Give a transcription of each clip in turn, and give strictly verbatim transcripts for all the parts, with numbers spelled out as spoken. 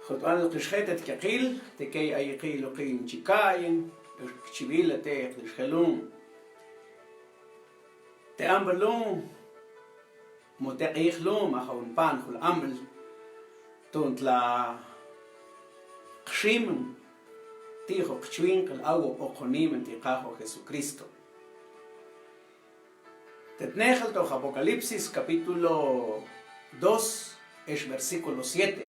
Kotb'anil qixje te tkyaqil, te key ay kiluqin chi ka'yin, kchiwil te qixje lun. Te ambal lun, mu te q'ij lun, ma jawinpan jul ambal, tuntla qximen ti'xu qchwinqil, aw oqonimen ti' Qajwal Jesucristo. Te tnejel toj Apocalipsis capítulo dos, ex versículo siete.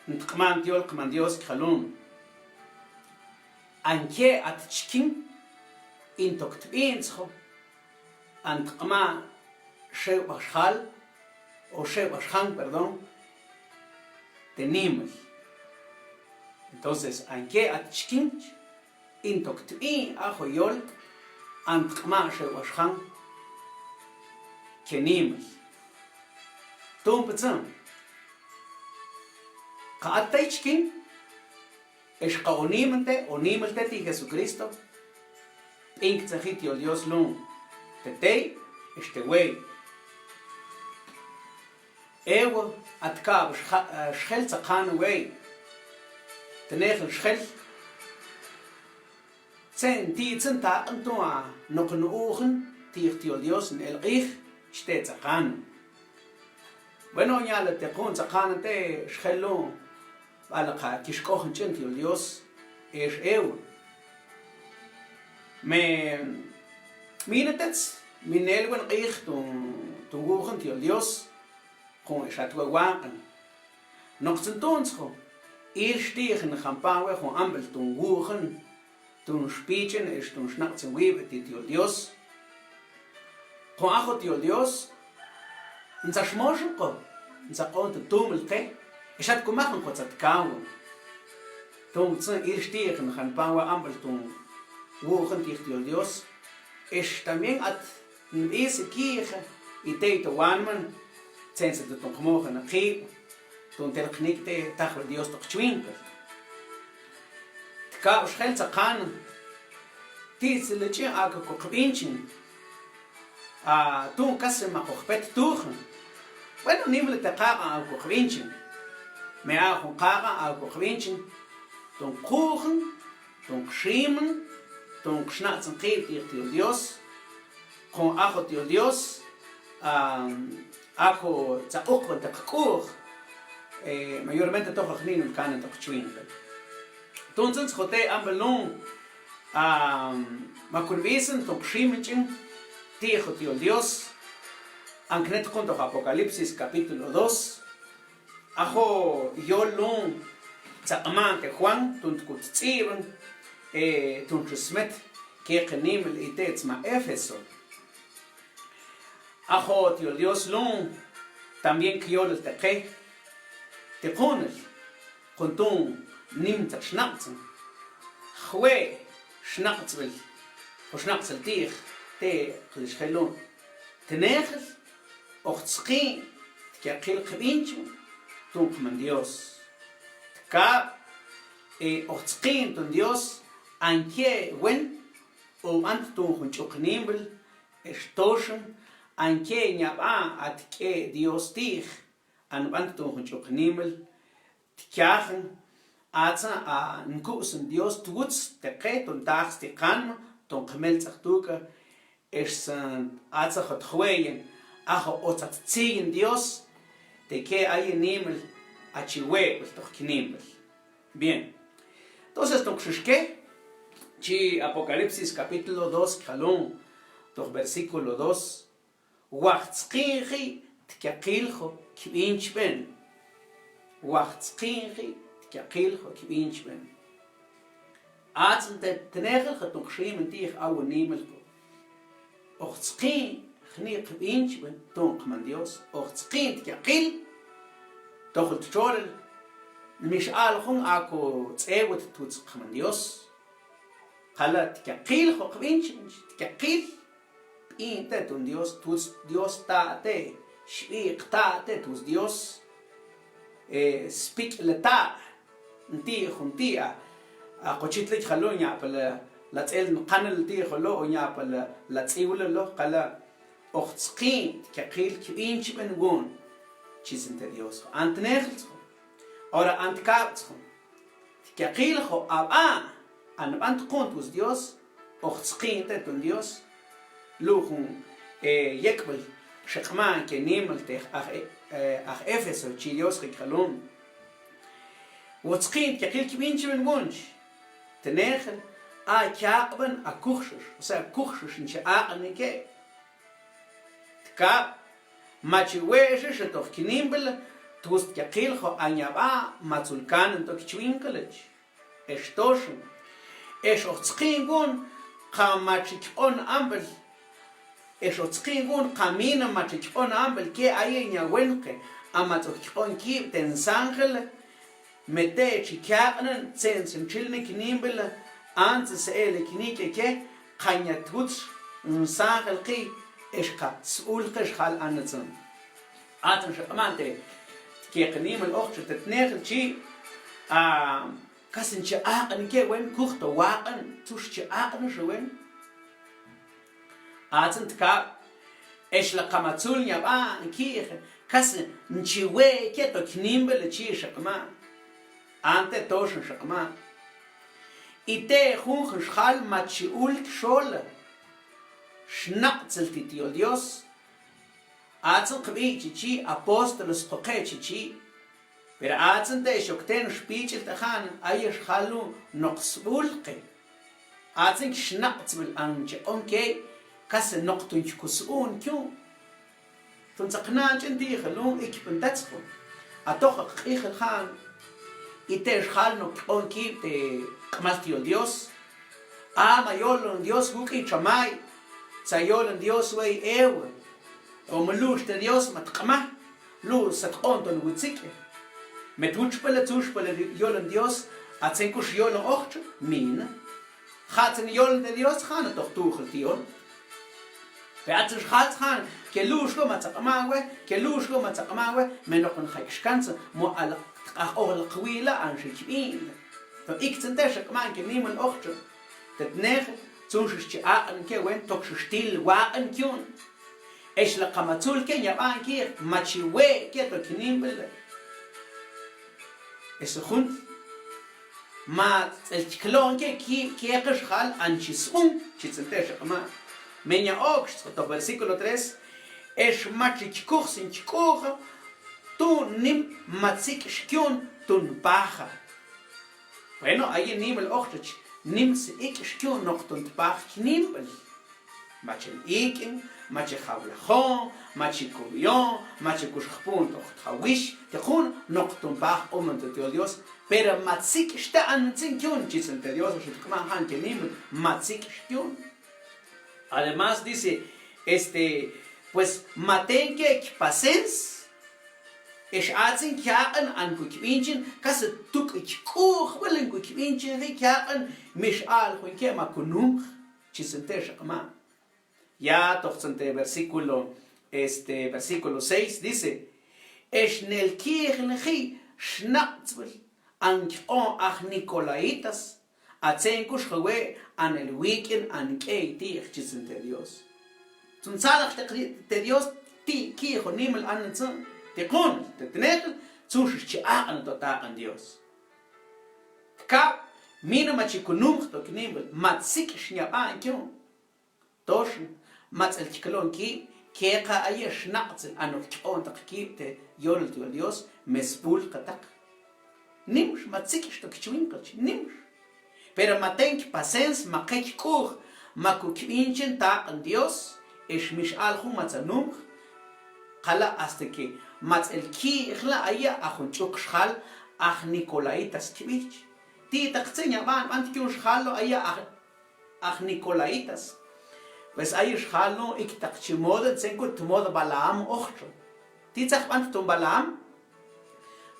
Ntq'ma'n tyol qMan Dios kjalun: Anke at chikin, in tok tb'intsjo, antq'ma' xewb'aj xjal, o xewb'aj xjan, perdón, te nimel. Entonces, anke at chikin, in tok tb'in ajo yol, antq'ma' xewb'aj xjan ke nimel. Tumpe tsün, ka at tey chikin, ex ka onimel te, onimel te ti' Jesucristo, b'inksji tyol Dios lun te tey ex te wey. Ewa, at kab' xjel tzaqan wey, tnejel xjel, tsen ti' tsün taq'en tu' a noq nu'ujen ti'j tyol Dios n-elq'ij, xte tzaqan. Bueno, nyal te jun tzaqan te xjel lun, b'alaq a kixk'ojen ch'en tyol Dios ex Ewa. Me, minetets, minel wen q'ij tun, tun wu'jen tyol Dios, jun ex at we waq'en. Noq tsün tuntsjo, ilx ti'j njanpan we jun ambal tun wu'jen, tun xpich'en ex tun xnaq'tzan wib'e ti' tyol Dios. Jun ajo tyol Dios, ntsa xmoxon ko, ntsa q'oon tutumel ke, ex at kumajan ko tzat kawon. Tun tsün ilx ti'j njanpan we ambal tun wu'jen ti'j tyol Dios, ex también at nb'is kiij i tey to wanman, tsen sa tun qmojan qib', tun tel qnik' te tajwal Dios to qchwinqil. Tkab' xjel tzaqan, ti' tsel ch'in a ko qb'inchen, a, tun kasi ma ko qpet tujen. Bueno, nimel te qaq'an a ko qb'inchen. Me a jun qaq'an a ko qb'inchen, tun qujen, tun qximen, tun qxnaq'tzan qib' ti'j tyol Dios, jun ajo tyol Dios, a, a ko tzaq'uqb'an te qk'u'j, e, mayormente toj a jninul kanan to qchwinqil. Tun tsün tsjote ambal lun, a, ma kun b'isen tun qximen ch'in ti'j tyol Dios, a knet jun toj Apocalipsis capítulo dos, ajo yol lun tzaq'ma'n te Juan tun tkut tz'ib'an, e, tun xsmet kek' nimel i te tsma Éfeso. Ajo tyol Dios lun también kyolel te qe, te qunel, jun tun nim tzat xnaq'tzan, jwe' xnaq'tzb'il, o xnaq'tzil ti'j te qlixjel lun. Tnejel, ojtzqiin tkyaqil qb'inchb'an tun qMan Dios. Tkab', e, ojtzqiin tun Dios, anke wen o b'ant tun jun ch'uq nimel, ex toxan, anke nyab'a a tk'e Dios ti'j, an b'ant tun jun ch'uq nimel, tyajan, atza a nkub'san Dios twutz te qe tun taaj stiqanma, tun qmeltz'aj tuka, ex san atza jot jweyen, ajo otzat tziyen Dios, te ke ayin nimel, a chi web'el toj knimb'el. Bien. Entonces, tun qxuxke, chi Apocalipsis capítulo dos, kjalon, toj versículo dos, wajtzqiinji tkyaqiljo kb'inchb'en. Wajtzqiinji tkyaqiljo kb'inchb'en. Atzin te tnejel jatun qximen ti'j aw a nimel ko. Ojtzqiin jni' qb'inchb'en tun qMan Dios. Ojtzqiin tkyaqil tojol txolel nix aljon a ko tz'ewet twutz qMan Dios. Qala' tkyaqiljo qb'inchb'en, tkyaqil b'in te' tun Dios, twutz Dios ta' te', xb'iiq ta' te' twutz Dios, e, spik'le ta', nti' jun ti' a, a, qochitlik jalon nya' pa la, la tz'el nqanel ti' jolo', o nya' pa la, la tz'iwlalo, qala' ojtzqiin tkyaqil kb'inchb'en wun, chi tsin te Dios. Antnejltzjo. Ora an tkab tz'jon, tkyaqil jo' ab'a' a nb'an tq'o'n twutz Dios, hoq tsqin te ton Dios. Lun jun, eh, yek'b'il xiq'ma kenimil te aj, eh, aj Éfeso, chi Dios jik' jalum. Hoq tsqin tkyaqil kb'inchaben wunch, tnejel a kyaq'ben a kujxux, o sea, kujxux nche aq'nike. Tkab, ma chi we'xe xeto knimb'il twutz tkyaqil jo' a nyab'a' ma tzul kananto kichwinqlech. Ex toxin, ex hoq tsqin wun qa ma chi kq'on amb'il, ex hoq tsqin wun qa mina ma chi kq'on amb'il ke ayin ya wenke, a ma tz'ok kq'on kib' te nsanjel, me te chi kyaq'nen tzentzin chilne knimb'il, antes e le kinik'e ke, qa nya twutz nsanjel ki, ex qa sb'ulke xjal antzan. Atzan xiq'man te tkeq nimel ojtxe te tnejel chi, a, kas nche aq'nike wen, kuj to waq'an, tzux che aq'nexe wen. Atzan tkab, ex la qa ma tzul nyab'a' ki'je, kas nche we'ke to knimb'il chi xiq'man. Ante toxin xiq'man. I te junjun xjal ma chi ul kxol xnaq'tzil tit yol Dios. Atzan qb'i' chi chi, apóstoles qoqe chi chi. Pero atzan te xokten xpich'il tx'an, ayex xjal lun noq sb'ulke. Atzan xnaq'tzb'il an chi q'onkey, kas noq ton chi kusb'un kyun. Ton tzaqnan ch'en ti' jalun ikpan tatzb'on. Atoj q'ijil jan. I te xjal noq k'on kib' te q'mal ti' yol Dios. A ma yolon Dios wuk'in chamay. Tza yolon Dios wey ew. O ma lux te Dios ma tq'ma. Lux sa tq'on ton wutsik'e. Me twutx pala tzux pala yolon Dios. A tzen kux yolon ojtxe. Mina. Ja' tzin yolon te Dios, ja' natoq tuxul ti' yol. Pero atzin xjal tzan, ke lux ko ma tzaq'mawe, ke lux ko ma tzaq'mawe, me noqon ja' kix kantzan, mo alaq, tq'aj ojlaq wila, an xi kib'in. To ik tzin te xiq'man ke nimel ojtxe. Te tnejel, tzun xi chi aq'nike wen, tok xi til waq'an kyun. Ex la qa ma tzul ke nyab'an kij, ma chi we' ke to kinimb'il. Ex jun, ma tz'el chi klon ke ki, ke xjal an chi sb'un, chi tz'el te xiq'man. Me nya okx, to versículo tres, ex ma chi kuj sin chi k'uj, tu' nim ma tzik'x kyun, tun paja. Bueno, ayin nimel ojtxe, nim si ik'x kyun noq tun tpaj kinimb'il. Ma chi ik'in, ma chi jawlajon, ma chi kuyon, ma chi kux jpun toq tjawix, ti' jun noq tun paj q'uman te Dios, pero ma tzik'x te an tzin kyun, chi tzin te Dios, xi tq'man jan kenimb'il, ma tzik'x kyun. Además dice, este, pues, ma ten ke kpasens, ex atzin kyaq'en an kukb'inchin, kas tuk' k'uj b'el kukb'inchin, kyaq'en, mix a'l jun ke ma kunumx, chi tzin te xiq'man. Ya toj tzin te versículo, este, versículo seis dice, ex nel kijnji xnaq'tzb'il an kq'oon aj nicolaitas, a tzen kux jawe' a nel wik'in an k'ey ti'j, chi tzin te Dios. Tzun tzalaj te Dios ti' kijo nimel an tzin, ti' jun te tnejel, tzun xi chi aq'na to taq'an Dios. Tkab', mina ma chi kunumx to kinimb'il, ma tzik'x nyab'an kyun. Toxin, ma tz'el chi klon kib', ke qa ayex xnaq'tzil a noq chi q'ontaq kib' te yolil yol Dios, me sb'ulqataq. Nimx, ma tzik'x to kichwinqlach, nimx. Pero ma ten kpasens, ma qe k'uj, ma kukb'inchin taq'an Dios, ex mix a'l jun ma tzanumx, qala' hasta que ma tz'el ki'jla aye' a jun ch'uq xjal aj nicolaitas kib'ich. Ti'taq tzin yab'an b'ant kyun xjalo aye' aj aj nicolaitas. Pues ayex xjal no iktaq chi moda, tzen kut tmod Balaam ojtxo. Ti' tzaj b'ant ton Balaam.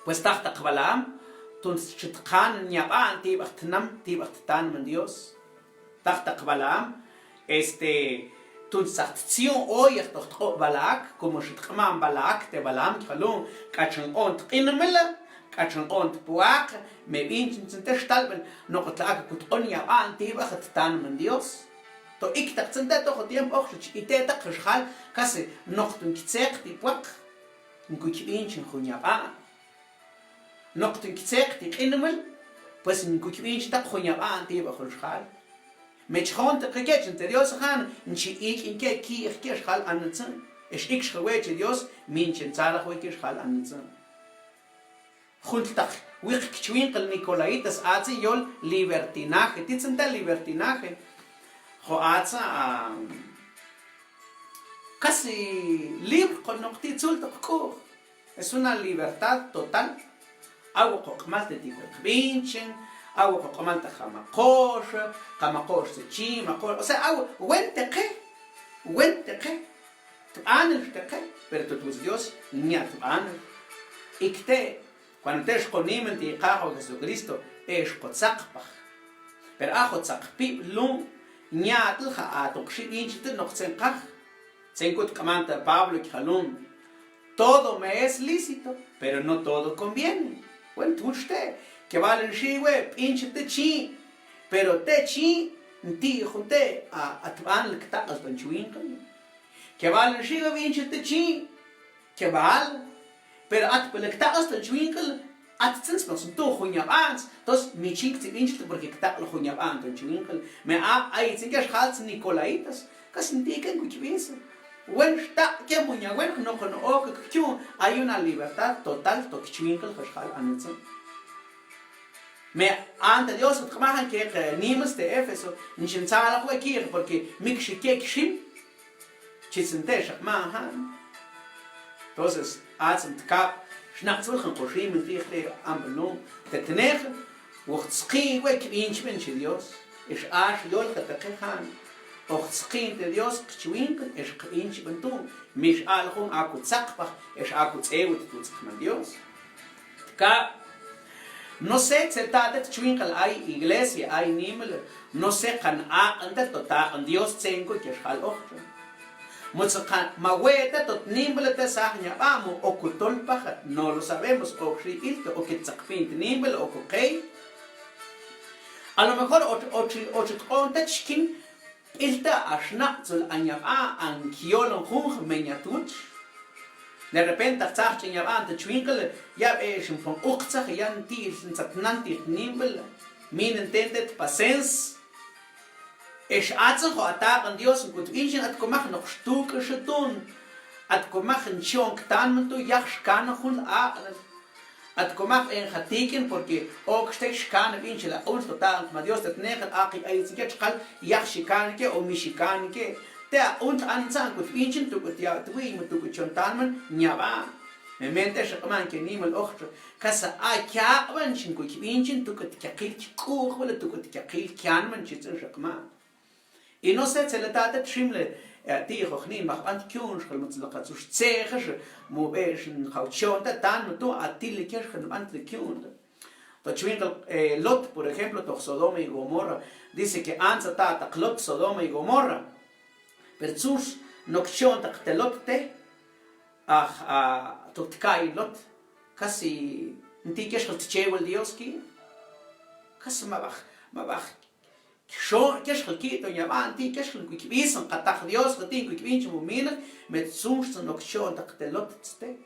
Pues tajtaq Balaam, tun xi tqan nyab'an ti' b'aj tnam, ti' b'aj ttanm Dios. Tajtaq Balaam, este, tun tzaj tzion oyaj toj tq'ob' Balac, como xi tq'man Balac te Balaam, chi jalon, k'achin q'oon tq'inmila, k'achin q'oon tpwaq, me b'inchin tzin te xtalb'il, noq tla ak'a kut q'on yab'an ti' b'aj ttanm Dios. To iktaq tzin te toj tiempo ojtxo, i te taq xjal, casi noq tun ktzeq ti' pwaq, nk'uch b'inchin jun yab'an. Noqton ki tseqti q'inmil, pues nkuchb'inchitaq jun yab'a'n ti' ba jun xjal. Me chjontaq ke chin te Dios jan, nchi ik'in ke ki'j ke xjal antzan. Ex ik'ix jawe chi Dios, min chin tzalaj we ke xjal antzan. Juntltaq wiq kichwinqil nicolaitas, atzin yol libertinaje. Titzin ta libertinaje. Jo' atza, ah, casi libre q'onoq ti' tzul toq k'u'j. Es una libertad total. Aw oqo q'mal te ti' k'o qb'inchin, aw oqo q'mal te ja ma qox, ja ma qox te chi, ma qox, o sea, aw wen te qe, wen te qe. Tb'anil te qe, pero tut twutz Dios, nya' tb'anil. Ik te, cuando tex qo niman ti' Qajwal Jesucristo, ex qo tzaqpaj. Pero a jo' tzaqpib' lun, nya' tol ja' aton qxi b'inchil ti' noq tzen qaj. Tzen kut q'aman ta Pablo ki jalun: todo me es lícito, pero no todo conviene. Bueno, twutz te, keb'al nxi we b'inchil te chi, pero te chi, nti' jun te, a, a tb'anil ktaq'al ton chwinqil. Keb'al nxi we b'inchil te chi, keb'al. Pero at pale ktaq'al ton chwinqil, at tzin snoq sntun jun yab'a'n. Entonces, mi chin ktzin b'inchil te porque ktaq'al jun yab'a'n ton chwinqil. Me a, ay tzin ke xjal tzin nicolaitas. Casi nti' ke nkuchb'is. Wen xtaq' ke munya wen, noqon ok kyu'n, ay una libertad total to kichwinqil ja xjal antzan. Me anta Dios tq'majan ke, ke nimas te Éfeso, nix ntzalaj we ki'j, porque mi kxi ke kxim. Chi tzin te xaq'majan. Entonces, atzin tkab', xnaq'tzb'il jan qoxim nti' jle' amb'il lun, te tnejel, woj tzqiin we kb'inchb'en chi Dios, ex ax yol ja te qe jan, oj tzqiin te Dios qchwinqil, ex qb'inchb'en tun, mix aq'lon jun a ku tzaqpaj, ex a ku tz'ewet twutz qman Dios. Tkab', no sé tzel ta te chwinqil ay iglesia, ay nimb'il, no sé qan aq'on tel to taq'on Dios tze'nku ke xjal ojtxa. Mutz' qan ma we te to tnimb'il te saj nyab'a' mu ok ku tolpajat, no lo sabemos, ok xi il te, ok tzaqpin tnimb'il, ok ku qey. A lo mejor och, och, och tq'on te chkin b'il ta a xnaq'tzul a nyab'a', a nkyolon jun jmeña twutx. De repente, txaj ch'in yab'a' ta chwinqil, yab'e xin pon uqtzaj, yan ti' ntzatnan ti' tnimb'il, min nten te tpasens. Ex atzin jo' a taq'on Dios nkut b'inchin, at ko mak noq xtuk'ix tun, at ko mak nchon ktanmon tun, yaj xkan jun aq'lal. At ko mak en ja tik'in, porque okx te xkan b'inchil a q'untl to taq'on ma Dios te tnejel, aq'in ay tzin ke txqal yaj xikan ke o mi xikan ke. Te a q'untl antzan kut b'inchin, tuk'ut ya' twi'y mu tuk'ut chon tanmon nyab'a'. Me mente xi q'man ke nimb'il ojtxa, kasa a kyaq'b'an chin kut b'inchin, tuk'ut kyaqil k'u'jb'il, tuk'ut kyaqil kyanmon, chi tzin xi q'man. Y no sé tzel ta te tximle, eh, ti'joj ni maj b'ant kyu'unxel, mutz' loqa tzux tze'jax, mu b'ex njaw chon te tanmon tun, a til kex jan b'ant kyu'un. To chwinqil, eh, Lot, por ejemplo, toj Sodoma y Gomorra. Dice que antza ta taq Lot Sodoma y Gomorra. Pero tzux nok chon taq te Lot te, aj, a, to tka'y Lot. Casi nti' kex jal tchewal Dios ki'. Casi ma b'aj, ma b'aj Xo' kexjal ki' to nyab'a', nti' kexjal nk'uchb'is, nqataj Dios, nti' nk'uchb'in chi muminaj, me tzunx tzan ok xo' taq te Lot tzte.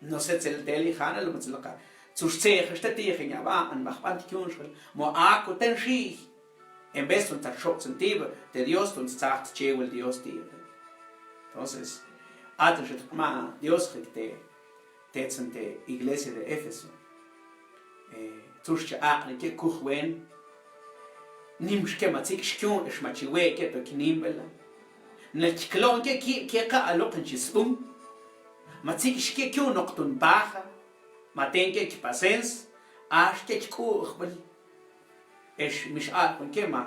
No sé tzel teli jana, lo mutz' loqa tzux tze'jax te ti'j nyab'a', an maj b'ant kyunxjal, mo akute nxi'y. En vez ton tzat xo' tzan ti' ba te Dios, ton tzat txewal Dios ti' ba. Entonces, aton xi tq'ma Dios jik te, te tzan te iglesia de Éfeso. Eh, tzunx chi aq'ni ke kuj wen. Nimx ke ma tzik'x kyu'n ex ma chi we' ke to kinimb'ela. Nel chi klo'n ke ki' ke qa aloq nchi sb'un. Ma tzik'x ke kyu'n noq ton paja. Ma ten ke kpasens. Ax ke k'u'jb'il. Ex mix aq'on ke ma,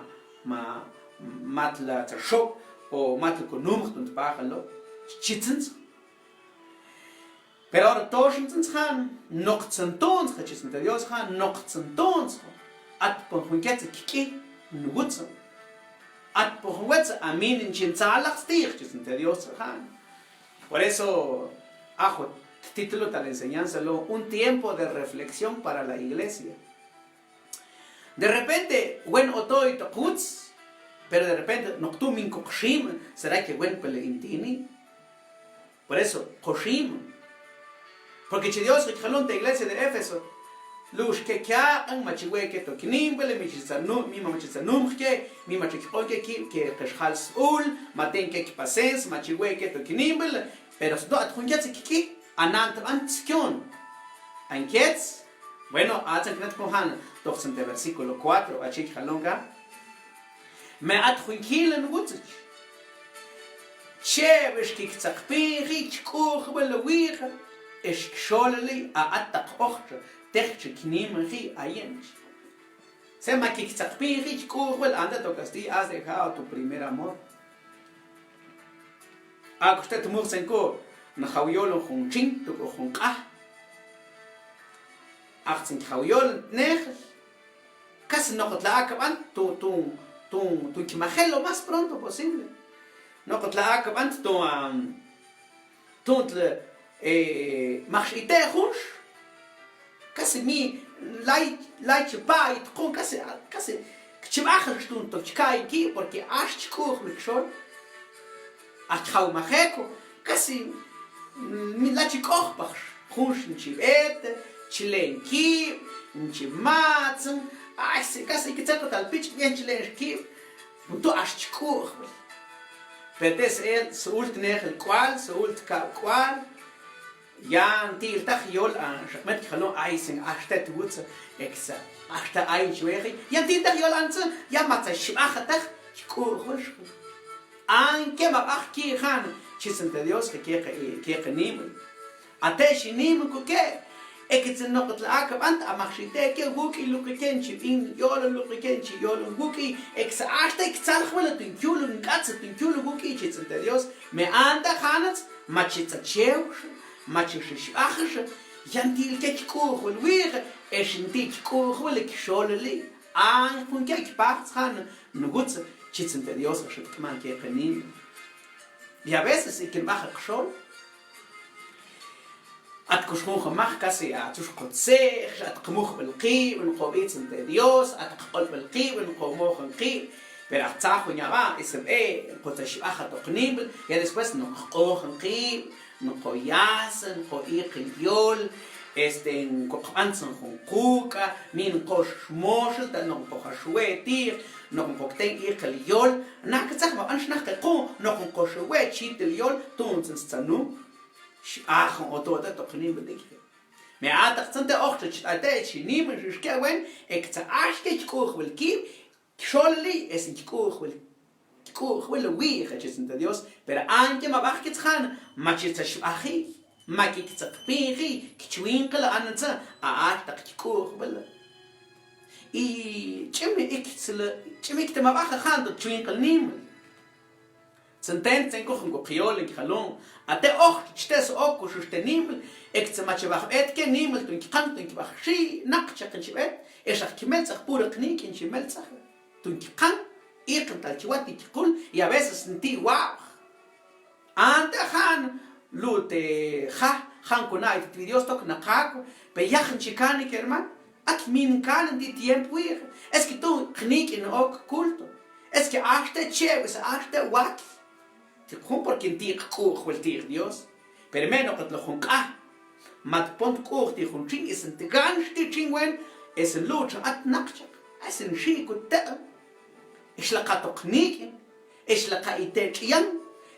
ma, matla txa xo' o matla ko numx ton tpajal lo'. Chi tzintz. Pero ahora tox ntzintz jan, noq tzan tu'ntz, chi tzintz te Dios jan, noq tzan tu'ntz, at pon jun ke tzan kik'i nwutzan. At pon jun wetz a min nchin tzalaj stij, chi tzintz te Dios jan. Por eso, ajo, ttítulo ta la enseñanza lo, un tiempo de reflexión para la iglesia. De repente, wen otoy toq wutz, pero de repente, noq tu' min koqxim, ¿será que wen pale in tini? Por eso, qoxim. Porque chi Dios kjalon te iglesia de Éfeso: Luxke kyaq'an, ma chi we'ke to kinimbal, mi chi tsanum, mi ma chi tsanumxke, mi ma chi kq'onke kib' ke xjal sb'ul, ma tenke kpasens, ma chi we'ke to kinimbal. Pero sno at jun kets kiki, a nan tban tsjon. An kets, bueno, a tsan knet jun jan, toj tsan te versículo cuatro, a chi kjalon ka. Me at jun kilan wutsach, cheb' xkiktzaqpinji chk'u'jb'al wi'je, ex kxolali a at taq ojtxa, tej chi knimanji ayen. Se ma kiktzaqpinji chk'u'jb'al, ante to castilla, has dejado tu primer amor. Ak'uxte tmujtsen ko, njaw yol jun txin, tuk'u jun q'aj. Ajtsen jaw yol tnejel. Casi noqot la ak'b'an tun, tun, tun, tun kmajel lo más pronto posible. Noqot la ak'b'an tun, am, tun tle, eh, majx ite junx. Casi mi lay, lay chi pa'ay tqun, casi, casi kchib'aj tun to chka'ay ki', porque ax chk'u'jb'al kxol. Ax chjaw majeko, casi, mm, mi la chi k'ojpax junx nchib'et, chi leen kib', nchi matzan, ay, si, casi ktzaqo tal pich' bien chi leen kib', punto ax chk'u'jb'al. Pero te sel, su'ul tnejel k'ual, su'ul tkab' k'ual, yan ti'il taj yol, a, xa q'met kjalon, ay, sin, axtet wutsa, eksa, axta ay nchweji, yan ti'il taj yol antsa, ya matsa xb'ajatej, chk'u'jb'al xku. Anke ma b'aj ki' jan, chi tsen te Dios ke, ke, ke, ke nimbal. A te' xi nimbal kuke, ek tsen noqot la ak'b'an, a majx ite ke, wuk'i luq'ike, nchi b'in yolon luq'ike, nchi yolon wuk'i, eksa axta ek tsaljwala tun kyul, nk'atsa tun kyul wuk'i, chi tsen te Dios, me anta janats, ma chi tsa chewxa, ma chi xixb'ajxa, yan ti'il ke chk'u'jwal wi'je, ex nti' chk'u'jwal kxolali, a jun ke kpajts jan, nwutsa, chi tsen te Dios, axa k'mal ke qenin. Y a veces, ik nb'aj qxol, at kux jun jumaj casi, a, tsux qotse'j, at qmujb'al qib', nqo b'i tsen te Dios, at qq'olb'al qib', nqo mojan qib', pero at tsa jun yab'a, iseb' e, nqo tsa xb'aj ato qnimbal, ya después, nqo q'ojan qib', nqo yasa, nqo iqil yol, este, nqo qb'an tsen jun quk'a, mi nqo xmoxol, ta noq nqo ja xwe' ti'j, noq nqo kten iqil yol, naq ktzaj ma b'an xnaj qequ', noq nqo xwe' chitil yol, tu'un tsen stsanum, xb'ajan oto ta toq nimbal ikje. Me ataq tsen te ojtxa chi, a te' chi nimbal xixke' wen, ek tsa axke chk'u'jwal kib', kxolali, es chk'u'jwal, chk'u'jwal wi'je, chi tsen te Dios, pero anke ma b'aj kets jan, ma chi tsa xb'aji, ma kiktzaqpinji, kchwinqal a netse, a axtaq chk'u'jwal. Y ch'im ik tsle, ch'im ik te ma b'aj jan to chwinqal nimbal. Tsen ten, tsen kuj nku qyol nki jalon. A te' ojtxa chi te' sok kux te nimbal, ek tsen ma chi b'aj b'et ke nimbal, tun kqan, tun kib'aj xi' naqchaq nchi b'et, ex ax kimeltzaj puro qnik' nchi meltzaj. Tun kqan, iqin tal chi wat ti' kqul, y a veces nti' wab'j. Ante' jan, lu' te ja, jan kuna'ay te Dios tok naqaku, pe yaj nchi kan kerman, at min kan nti' tiempo wi'je, es que tun qnik' in ok culto, es que ax te' cheb', es ax te' watl, ti' jun porque nti' qk'u'jwal ti' Dios. Pero me noqot lo jun q'a, mat pon tk'u'j ti' jun txin, es nti' gan xti' txin wen, es lu'txa at naqchaq, es nxi' kut teq'an, ex la qa toq nik'in, ex la qa ite' tx'iyan,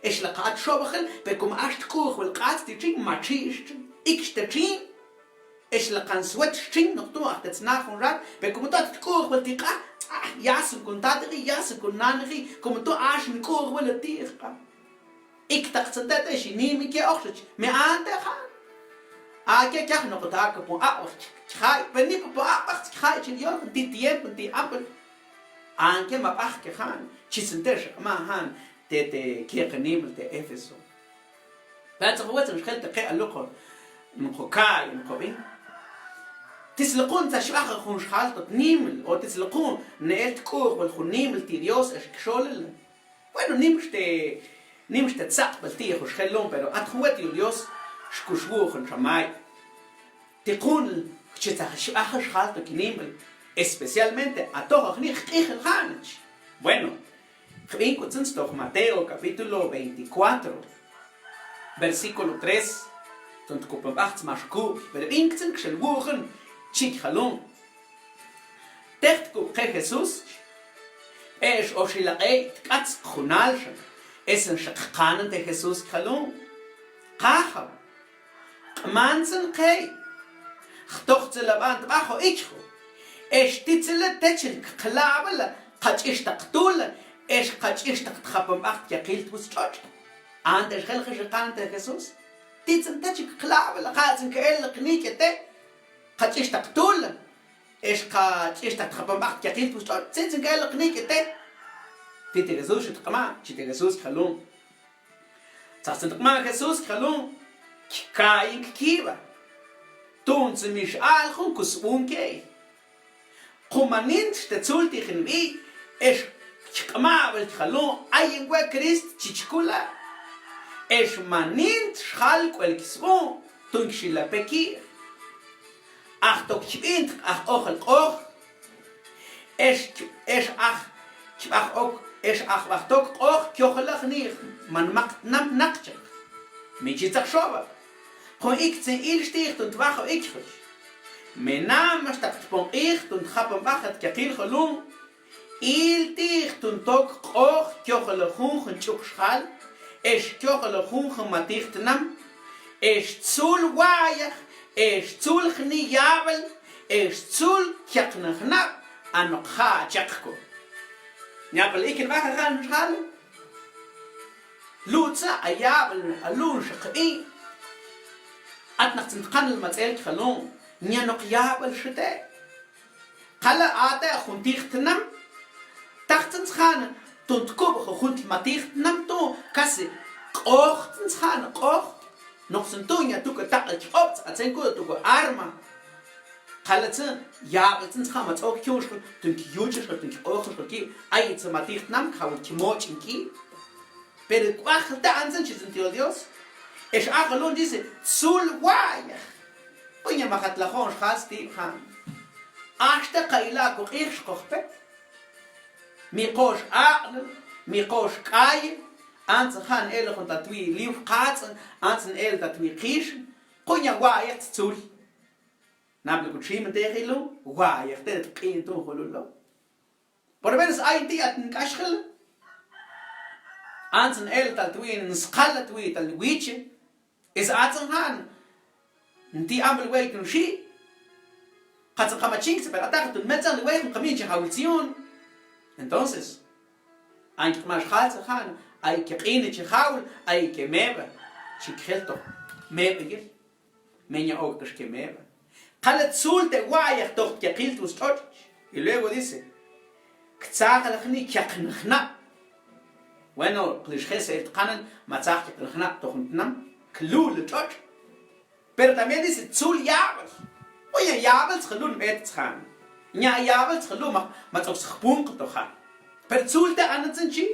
ex la qa at xobajel, pero como ax tk'u'jwal q'ats ti' txin, ma txi' xtxin, ik'x te txin, ex la qa nswet xtxin, noq tu' aj te tsna jun rat, pero como tu' at tk'u'jwal ti' q'a, tz'aj, yasin kun tatiji, yasin kun naniji, como tu' ax nk'u'jwal ti'j q'a. Iktaq tsen te' te' xi nimike ojtxa, me ante' jan. Ake kyaj noq ta ka pon ab'aj chjay, pero ni pon ab'aj chjay chi Dios, nti' tiempo, nti' amb'il. Anke ma b'aj ke jan, chi tsen te' xi q'ma jan, te, te, ke qanimbal te Éfeso. Pero tx'oq wetsen xjel te qe' alokon, nqo ka'y, nqo b'in. Ti slokun tsa xb'aj jun xjal to tnimbal, o ti slokun neel tk'u'jwal jun nimbal ti' Dios ex kxolel. Bueno, nimx te, nimx te tzaq'b'al ti' jun xjel lum, pero at jun wet yul Dios, xkux wu'un xa may. Ti' jun, chi tsa xb'aj xjal to kinimbal, especialmente, atoj ajni' jq'ijil janach. Bueno, jb'in k'utzun toj Mateo capítulo veinticuatro, versículo tres. Ton tkupan b'ajt' max kub', pero b'in ktzin kxel wu'jan, chi jalun. Tej tkub'je Jesús, b'eex oxilaq'ey tk'atz junalxa, esan xa kqanan te Jesús kjalun: Qajaw, q'mantzan qey, jtoj tselab'an tb'aj o ichjo, ex titzela techel kqlab'ala qa ch'ixtaq tula, ex qa ch'ixtaq tjapan b'ajt' yaqil twutz tx'otx'. Ante xjelxa, xi qan te Jesús, titzan techel kqlab'ala, qa tzan ka'el qnik'e te, qa ch'ixtaq tula, ex qa ch'ixtaq tjapan b'ajt' yaqil twutz tx'otx', titzan ka'el qnik'e te. Ti' te Jesús xi tq'ma, chi te Jesús kjalun. Tzajtzan tq'ma Jesús kjalun: Kaayin kkiib'a, tuntza mi x'a'al jun kusb'un key. Qu manintx te tzul ti' jnb'i, ex kq'mab'el kjalun: Ayin we' Krist, chi chkula. Ex manintx xjal k'uel ksb'un, ton kxilape kib'. Aj tok chb'intk aj q'ojal q'oj, ex, ex aj chb'aj ok, ex aj b'aj tok q'oj kyojolajni man maq tnam naqchaq. Mi chi tzaj xoba. Jun ik tzin ilx ti'j ton tb'aj o ichjoch. Me na'max taq tpon q'ij ton tjapan b'ajt yaqil jolum, il ti'j ton tok q'oj kyojolajunx jun ch'uq xjal, ex kyojolajunx jun matij tnam, ex tzul wa'ayaj, ex tzul jni' yab'al, ex tzul kyaqnan jnab', a noq ja' chaq ko. Nya' k'al ikin b'aj a ja' xjal. Lutza a yab'al a lunxa qb'i. At naq tzin tqanal matz'el kjalun, nya' noq yab'al xi te. Qala' a te' jun tij tnam. Taj tzin tzjan ton tkub' jun juntl matij tnam tu', kasi q'oj tzin tzjan, q'oj. Noq tzin tu' nya' tuk'a taq'al kq'ob'tz, a tzin k'u tuk'a arma. Qala' tzin yab'al tzin tzjan, ma tz'ok kyu'nx, ton kyuch'nx, ton kyq'ojnx kib'. Ay tzin matij tnam kjawil kmoch'in kib'. Pero k'uajl ta' antzin chi tzin tyol Dios. Ex a jolum dice tzul wa'ayaj. K'unya majat lajo'n xjal sti' jan. Axta qa ila' ko q'ij xqojpet. Mi qo'x aq'nal, mi qo'x k'ayil, antzin jan el jun ta twi' liw qatz'an, antzin el ta twi' qixan. K'unya wa'ayaj tzul. Nab'le kut ximen te jilum, wa'ayaj te tq'in tu' jolum lo. Por lo menos ayin ti' at nk'axjil. Antzin el tal twi' nsqal, twi' tal wiche. Es atzin jan nti' amb'il wey ton xi'. Katzin ka ma chinktsa, pero ataq ton metzan li wey jun kamin chi jawil tziyun. Entonces, ayin k'ax xjal tzin jan, ay ke q'ine chi jawl, ay ke meb'a. Chi kjel to meb'ayil. Me nya' ok k'ax ke meb'a. Qala' tzul te wa'ayaj toj yaqil twutz tx'otx'. Y luego dice, ktzajal jni' kyaqnan jnab'. Bueno, li xjesel tqanal, ma tzaj kyaqnan jnab' toj jun tnam, klul tx'otx'. Pero también dice tzul yab'al. Oye, yab'al tzjilun, b'et tzjan. Nya' yab'al tzjilun, ma, ma tz'ok sxpunq' to ja'. Pero tzul te' anan tzin chi.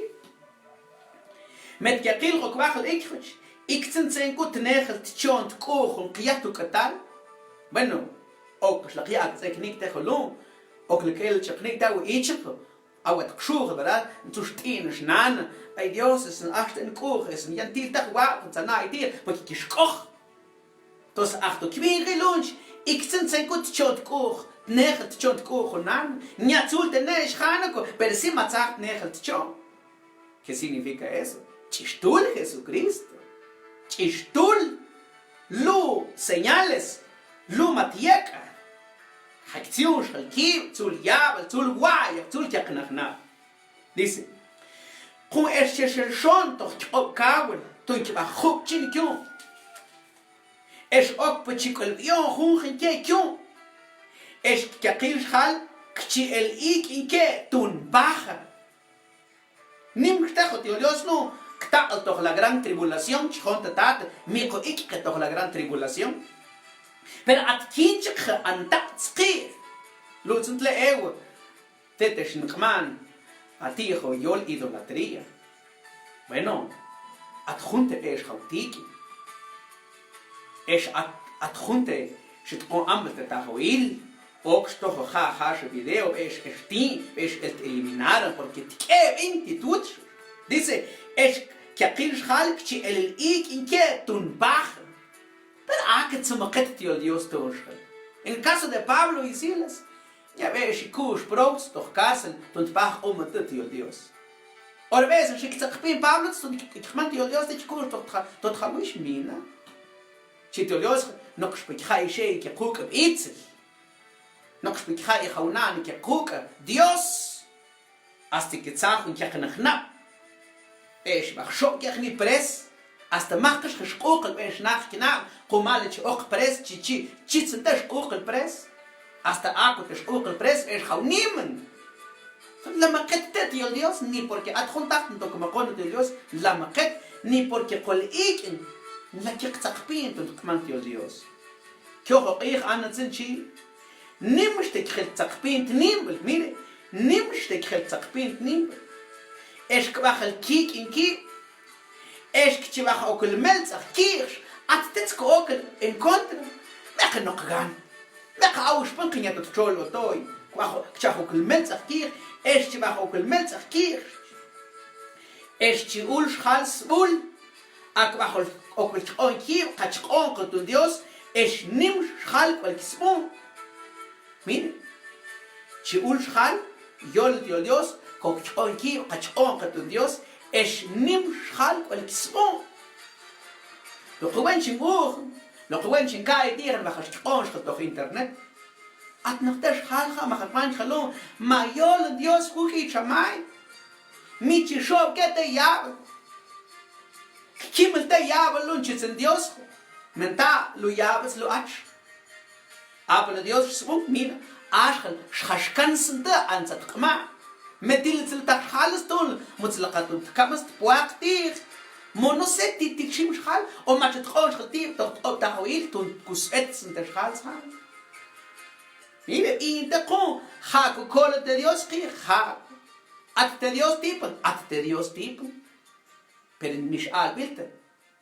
Met yaqil ok b'ajal ikjoch, ik tzin tze'nku tnejel tchon tk'u'j jun qya tu' k'atal. Bueno, ok xlaq ya' ak' tz'eknik te jolum, ok lak el ch'eknik te awa ichaq, awa txuj, ¿verdad? Ntxu xt'i'n xnan, ay Dios, es, axten k'u'j, es, yan til taq wa' jun tzanay ti', porque kixk'oj. Entonces, aj to kib'in jilunx, ik tzin tze'nku tchon tk'u'j, tnejel tchon tk'u'j jun nan, nya' tzul te ne' xjanako, pero sí ma tzaj tnejel tchon. ¿Qué significa eso? Ch'ixtul Jesucristo. Ch'ixtul lu señales, lu mat yek'a. Jay ktziun xjal kib', tzul yab'al, tzul wa'ayaj, tzul kyaqnan jnab'. Dice, jun ex chexel xon toj kq'ob' kawil, ton kib'aj jub' chin kyun. Ex okpe chi k'ul b'ion junjun ke kyun. Ex yaqil xjal kchi el ik'in ke tun baja. Nim ktejo ti' Dios nu, ktaq'al toj la gran tribulación, chjon ta tat, mi qo ik'ke toj la gran tribulación. Pero at kin chik ja' an taq' tzqi'. Lu' tzin tle ew. Te' te xniq'man, a ti'jo yol idolatría. Bueno, at jun te b'ex jaw tik'in. Ex at, at jun te xitq'on amb'il te tajoil, ok xtojo ja' ja' xe video, b'ex, ex ti', b'ex el t-eliminaran, porque tk'eb'in ti' twutx. Dice, ex kyaqil xjal kchi el ik'in ke tun baja. Pero a ketsmaket yol Dios tun xjal. En caso de Pablo y Silas, ya b'eex xiku'ux prots toj cárcel tun tpaj q'umat yol Dios. Ora b'eex xiktzaqpin Pablo tun kq'mant yol Dios te chiku'ux toj tja-, toj tjawix mina. Chi yol Dios, noqx pek ja'i xe'i ki quk' b'itzel. Noqx pek ja'i jaw nani ki quk' Dios. Hasta ki tzajun ki jnab'. B'eex b'aj xob' ki jni pres. Hasta maj kax xq'uql b'eex naq ki nab'. Qumal chi oq pres chi, chi, chi tzinte xq'uql pres. Hasta aku te xq'uql pres b'eex jaw niman. Lamaqet te yol Dios, ni porque at jun taq ntokmaqon te yol Dios, lamaqet, ni porque qul ik'in, la ki qtzaqpin tun tq'mant yol Dios. Kyojo q'ij ana tzin chi, nimx te kjel tzaqpin tnimb'al, mire, nimx te kjel tzaqpin tnimb'al. Ex kb'ajal kik'in kib', ex kchi b'aj okol meltz'aj ki'jx, at tetz ko okol en contra. Meq noq gan, meq awxpon qinya to txol otoy, kb'aj, kchaj okol meltz'aj ki'jx, ex chi b'aj okol meltz'aj ki'jx. Ex chi ul xjal sb'ul, a kb'aj okol chq'on kib' qa chq'on qa tun Dios, ex nimx xjal k'wal ki sb'un. Mire, chi ul xjal, yol, yol Dios, kok chq'on kib' qa chq'on qa tun Dios, ex nimx xjal k'wal ki sb'un. Luqu wen chin uj, luqu wen chin ka'i ti'jan b'aj xchq'on xjal toj internet. At naq te xjal ja' ma jatman chalun, ma yol Dios juk'i chamay. Mi chi xob' ke te yab'al. Kimil te yab'al lun chi tzin Dios. Menta lu yab'al slu ach. Ab'al Dios sb'un, mira, axka xjaxkan sinte antza tq'ma. Me til tzil taq xjal stul, mutz laqatun tkam stpwaq ti'j. Mo no sé ti, ti chim xjal, o mach tq'on xjal ti', toj tq'ob' tajoyil, tun kusb'et sinte xjal sjan. Mire, in te qun, ja' ku kolon te Dios ki, ja'. At te Dios tipan, at te Dios tipan. Pero mix alb'il te.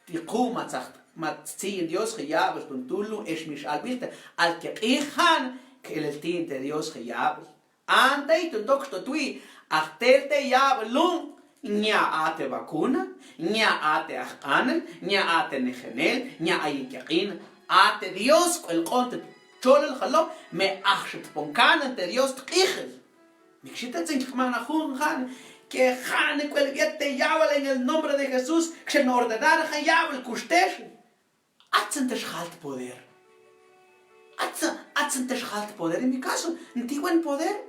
Ti qun ma tzaj, ma tzin Dios ja' yab'al tun tul lun, ex mix alb'il te. Al ke q'ij jan, kelel tin te Dios ja' yab'al. Antey tun tokx to twi, aj tel te yab'al lun, nya a te vacuna, nya a te ajq'anel, nya a te nejenel, nya a yin keq'in, a te Dios k'wal q'on te txolol jalo, me aj xitpon kanan te Dios tq'ijel. Mik xita tzin kq'man a jun jan, ke jan k'wal yet te yab'al en el nombre de Jesús, kxel nordenar jan yab'al kuxtex. Atzin te xjal tpoder. Atzin, atzin te xjal tpoder. En mi caso, ntiwen poder.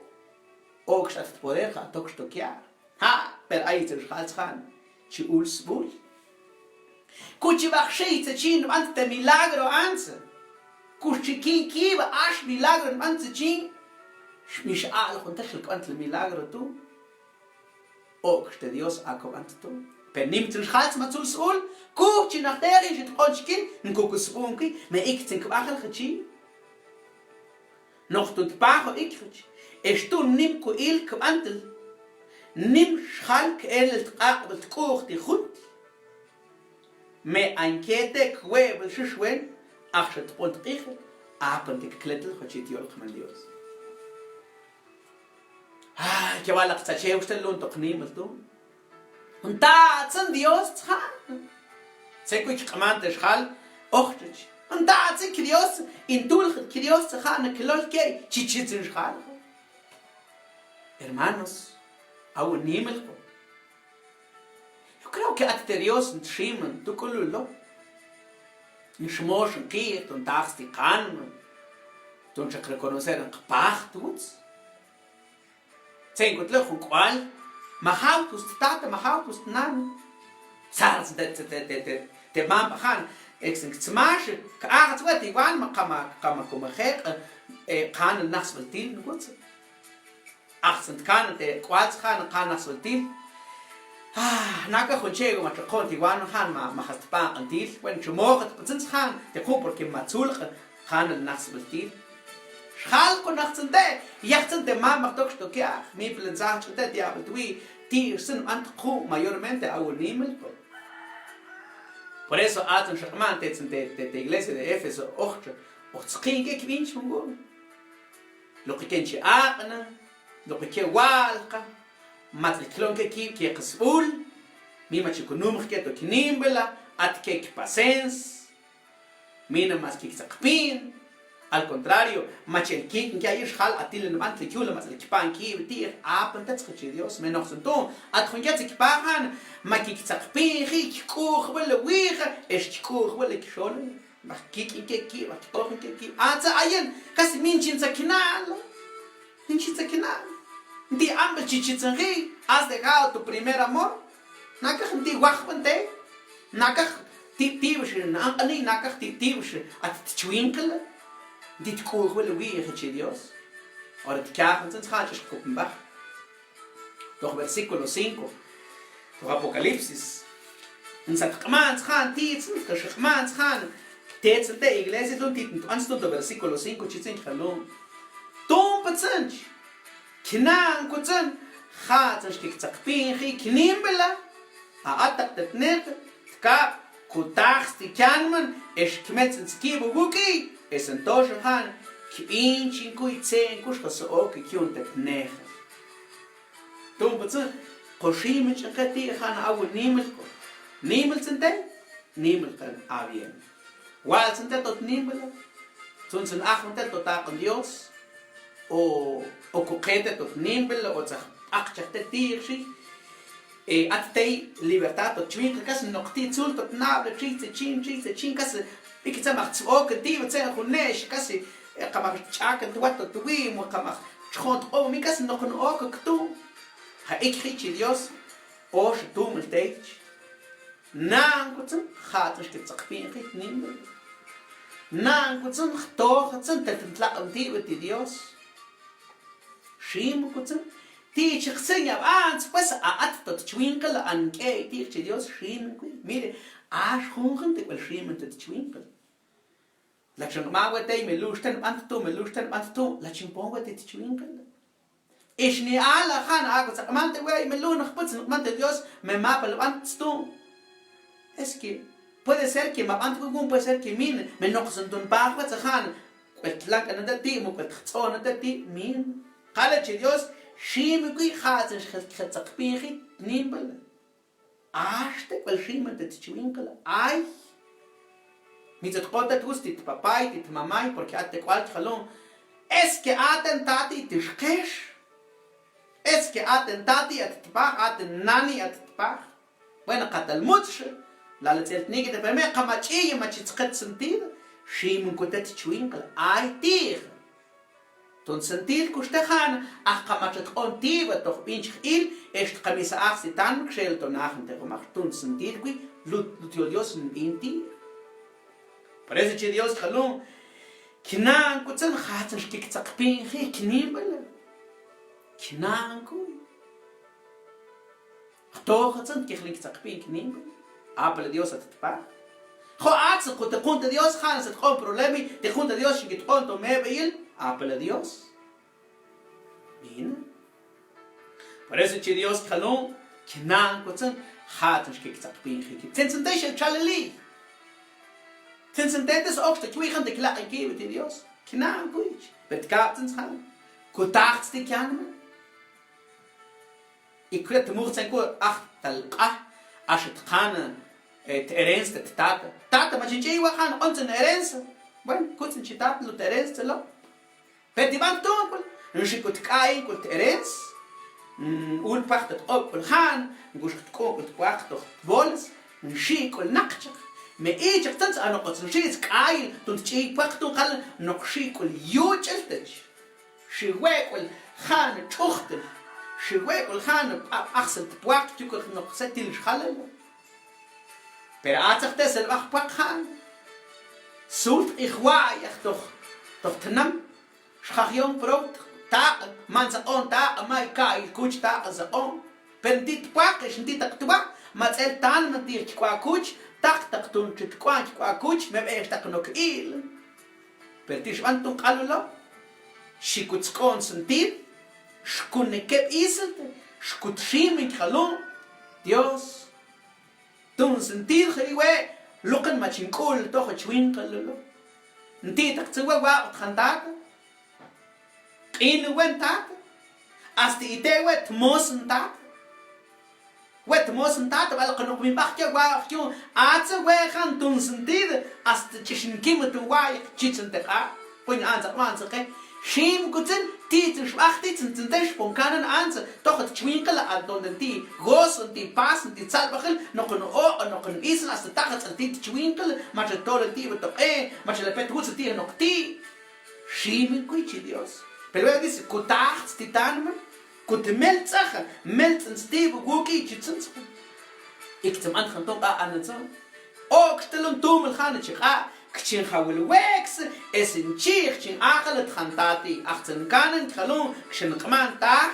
Okx at tpoder, ja' tokx to kya'. Ja', pero ay tzin xjal tzjan. Chi ul sb'ul. Kuchi b'aj xi tzechin b'ant te milagro antza. Kux chi kin kiba ax milagro b'ant tzechin. Mix a'lon jun te xil kb'ant le milagro tu. Okx te Dios a kob'ant tu. Pero nim tzin xjal tzma tzul sb'ul, kuj chi naj teji xitq'on chi kin, nkuk sb'un ki, me ik tzin kb'ajal jachi. Noq tun tpajo ik jachi. Ex tun nim ku il kb'antel. Nim xjal kelel tq'aq'b'al tk'u'j ti juntl. Me ankete kweb'el xixwen, aj xitpon tq'ijel, apan te kletol jachi ti yol qman Dios. Ay, ke wal aq tzachew xtel lun toq nimb'al tu. Nta tzin Dios tzjan. Tze kuy kq'man te xjal, ojtxich. Nta tzin Dios, in tul Dios tzjan klol key, chi chi tzin xjal. Hermanos, aw nimb'al ko. Yo creo que at te Dios nximan tu k'ulul lo. Nxmox nqi'j, tun taj sti qanma. Tun cheq reconocer nqpaj twutz. Tzenk'utle jun k'ual, ma jawtw ttata, ma jawtw tnan. Sals te, te, te, te, te mam b'ajan, eks nksmax, k'ajtz wet iwan, ma qama, qama kumajeq, eh, qanal najsb'al til, nkutz. Ajtzan tkanan te k'ual tzjan, qanal najsb'al til. Ah, naka jun chego ma txoqon tiwan jan ma, ma jast tpan q'an til. Bueno, chumojat patzan tzjan, te jun porque ma tzul q'an. Qanal najsb'al til. Xjal q'un najtzan te, yajtzan te mam b'aj tokx to kiaj, mi plan tzaj ch'ute ti ab'al twi, ti xsin b'ant q'un mayormente aw nimb'al ko. Por eso atzan xaq'man te, te, te, te iglesia de Éfeso, ojtxa, oj tzqin ke kb'in chmungul. Loqi ken chi aq'na, loqi ke walqa, matz'il klon ke kib' ke qsb'ul, mi ma chi kunumx ke to knimb'la, at ke kpasens. Mina mas kiktzaqpin. Al contrario, machel kiknki ayi xjal atilan ban tla yul matz'el kpan kiib' ti'j, apntetx chi Dios, me noqtzan tu'. At jun kets kpajan, ma kiktzaqpinji, kik'uujb'il wiij, ex kik'uujb'il kixool. B'aj kiknki kiib', b'aj kik'uujnki kiib'. Atza ayin, casi minchin tzaknal. Minchin tzaknal. Nti' amb'il chi chitsanji, has dejado tu primer amor. Nakax nti' wajb'an tey. Nakax ti' tib'ix nanq'ani, nakax ti' tib'ix at tchwinqla. Nti' tk'uujb'il wiij chi Dios. Ora ti' kyajan tzan tzjan ch'ix kup nb'aj. Toj versículo cinco. Toj Apocalipsis. Nsa tq'man tzjan ti' tzan, kax q'man tzjan. Te tzan te iglesia tun ti' tun toj versículo cinco chi tzan k'alun. Tumpa tzan. Knan kutzan, ja'tzan xkiktzaqpinji knimb'la, a atak te tnejel, tkab' kutax sti kyanman, ex kmetzan tskib' wuk'iy, ex entonces jan kb'inchinkuy tze'enku xjasa'oki kyun te tnejel. Tumpa tzan, ko ximen ch'en qe ti' jan a wal nimel ko. Nimel tzan te, nimel qan a bien. Wal tzan te tot nimel. Tzuntzan ajman te tot aq'on Dios. O, o kuqe te tot nimel, o tzaj b'aqchaj te ti'j xi. E, at tey libertad tot chwinqla, kas noq ti' tzul tot nab'le, txi tzechin, txi tzechin, kas b'ik tzan maj tx'ook ti' tze'en jun ne'ex, kas, e, qa maj ch'akan twat tot wim, qa maj tx'oon tq'ob' mi, kas noq nook ktu'. Ja ikji chi Dios, o xa tumel tey. Naan kutzan, ja'tzan xkiktzaqpinji tnimb'la. Naan kutzan, jtoojatzan, tel tlaq'an ti' b'et ti' Dios. Ximen kutzan, ti' chi jtzin ya b'ants, pues, a at tot chwinqla, a nk'eey ti' chi Dios, ximen kuy. Mire, ax junjun ti' k'wal ximen te chwinqla. La chin q'ma we tey me lux ten b'ant tu', me lux ten b'ant tu', la chin pon we te chwinqla. Ix ni ala jan a k'u tzaq'mante we me lux naq putz naq mante Dios me mapal b'ant tu'. Es que puede ser que ma b'ant k'u, puede ser que min, me noqtzan tun paj we tzajan k'wal tlank'an te ti', mu k'wal txtz'oon te ti', min. Kale chi Dios, ximen kuy ja'tzan xjel tzaqpinji tnimb'la. Ax te k'wal ximen te chwinqla, ay. Mi tzet q'oon te twutz ti' tpapay, ti' tmamay, porque at te k'wal chi jalon. Es que a ten tati ti' xkex. Es que a ten tati at tpaj, a ten nani at tpaj. Bueno, qa tal mutzxe. La la tz'el tnik' te peme, qa ma ch'iy, ma chi tzqet sentir. Ximen ko te chwinqla, ay ti'j. Ton sentir kux te jan, aj qa mach'a tq'on ti' wa toj b'in chi jil, ex tqamisa aj si tan kxel ton aj te jumaj ton sentir kuy, lut, lut yol Dios nb'in ti'. Por eso chi Dios jalon, knan kutzan ja'tzan xkiktzaqpinji knimb'la. Knan kuy. Jtoojatzan tkejelin ktzaqpin knimb'la. Apala Dios at tpaj. Jo' atz, kut te jun te Dios, jan se tq'oon problemi, te jun te Dios xi kitq'oon to meb'eyil, apala Dios. Mina. Por eso chi Dios jalon, knan kutzan, ja'tzan xkiktzaqpinji. Tzentzan te xel chalali. Tzentzan te te s-okx te chwijan te klaq'in kib'e ti' Dios. Knan kuy. Pero tkab'tzan tzjan. Kutajtz ti' kyanma. Ikure' tmujtzen k'u aj tal q'aj, axa tqan, eh, t-herencia te ttata. Tata, ma chin ch'iy wa jan q'ontzen herencia. Bueno, kutz'in chi tata lu t-herencia txelo. Pero ti' b'an tuun k'ul, nxi' k'ul tk'ayin k'ul t-herencia. Mm, ul pwaq ta tq'ob' k'ul jan, nkux tk'un k'ul tpwaq toj tbols, nxi' k'ul naqchaq. Me ichaq tzan tzanoqots nxi' tzk'ayil, tun tch'iy pwaq tun qal noq xi' k'ul yuch'el tech. Xi wek'ul jan tx'ujtl. Xi wek'ul jan b'ajsel tpwaq yuk'ul noq setil xjalel. Pero atzaj te sel b'aj pwaq jan. Sul tq'ij wa'yaj toj, toj tnam. Xjajyon prow taq', man saq'on taq', may ka'yil kuch taq' saq'on. Pero nti' tpwaq, ex nti' taq twa, ma tz'el tanma ti' k'wa kuch, taq taq tun chi tk'wan k'wa kuch, me b'ex taq nok il. Pero ti' xb'an tun q'alulo, xi kut sk'oon sentir, xkun nekeb' isel, xkut ximen jalon, Dios, tun sentir jeri we', luqen ma chin k'ul toj chwin jalolo. Nti' taq tzun we' waq'ot jan tata, q'in we' tata, hasta ite we' tmos tata. Wet mosa ntat, bal qanoq mi b'ajk'e wa'oq yu'un, atse we'jan tun sentido, hasta ch'ix nkim tun wa'ay, chich nte q'a. Quñ antsa q'uan tse qe. Xim kutzin, ti' tse xb'aj, ti' tse nte xpon kanan antsa, toj ta chwinqlal, a ton ti' gozo, ti' paz, ti' tzalb'ajil, noq n-oq', noq n-isla, hasta tajatz'al ti' ta chwinqlal, mach'a tol ti' b'etoq'e, mach'a lepet wutsa ti' noq ti'. Ximinkuy chi Dios. Pero luego dice, kutajts ti' tanman, kut meltz'aj, meltz'an sti' wuk'iy chi tzuntzan. Ik tse mantjan ton q'a anatsan. Okx telon tumel jan chi q'a, kchin jawil weks, es nchij chin ajalat jan tati, ajtzan kanan kjalon, kchin q'man taj,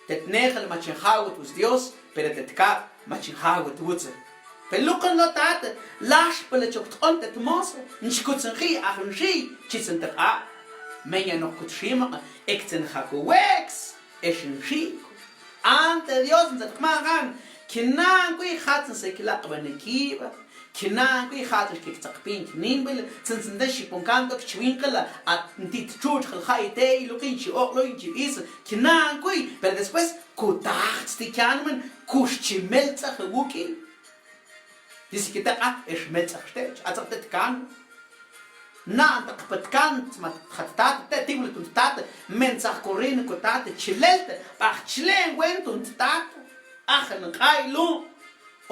tet nejal machin jawat wuts Dios, pero tet kab' machin jawat wutsa. Pero luqan lo tat, laxpala chok tq'on tet mosa, nchkutzanji, aj nxi, chitsan te q'a. Menya noq kut ximaq, ek tsen jaku weks, ex nxi. Ante Dios ntzet q'man jan, kinaankuy jatz nse kilaq'b'an ekiiba, kinaankuy jatz nxke ktzaqpin knimb'il, tsen tsen te xipon kanto kchwinqla, at nti txutxjal jay tey luqin chi oq'loy chi b'is, kinaankuy, pero después kutajts ti' kanman, kux chi meltz'aj wuk'iy. Dice que te q'a, ex meltz'aj xte, atzaq te tkan. Na'an ta qpetkan, ma jat tat, te tiwil tun tat, mentzaj corriendo ko tat, chilel te, b'aj chlen wen tun tat, aj nq'ay lum,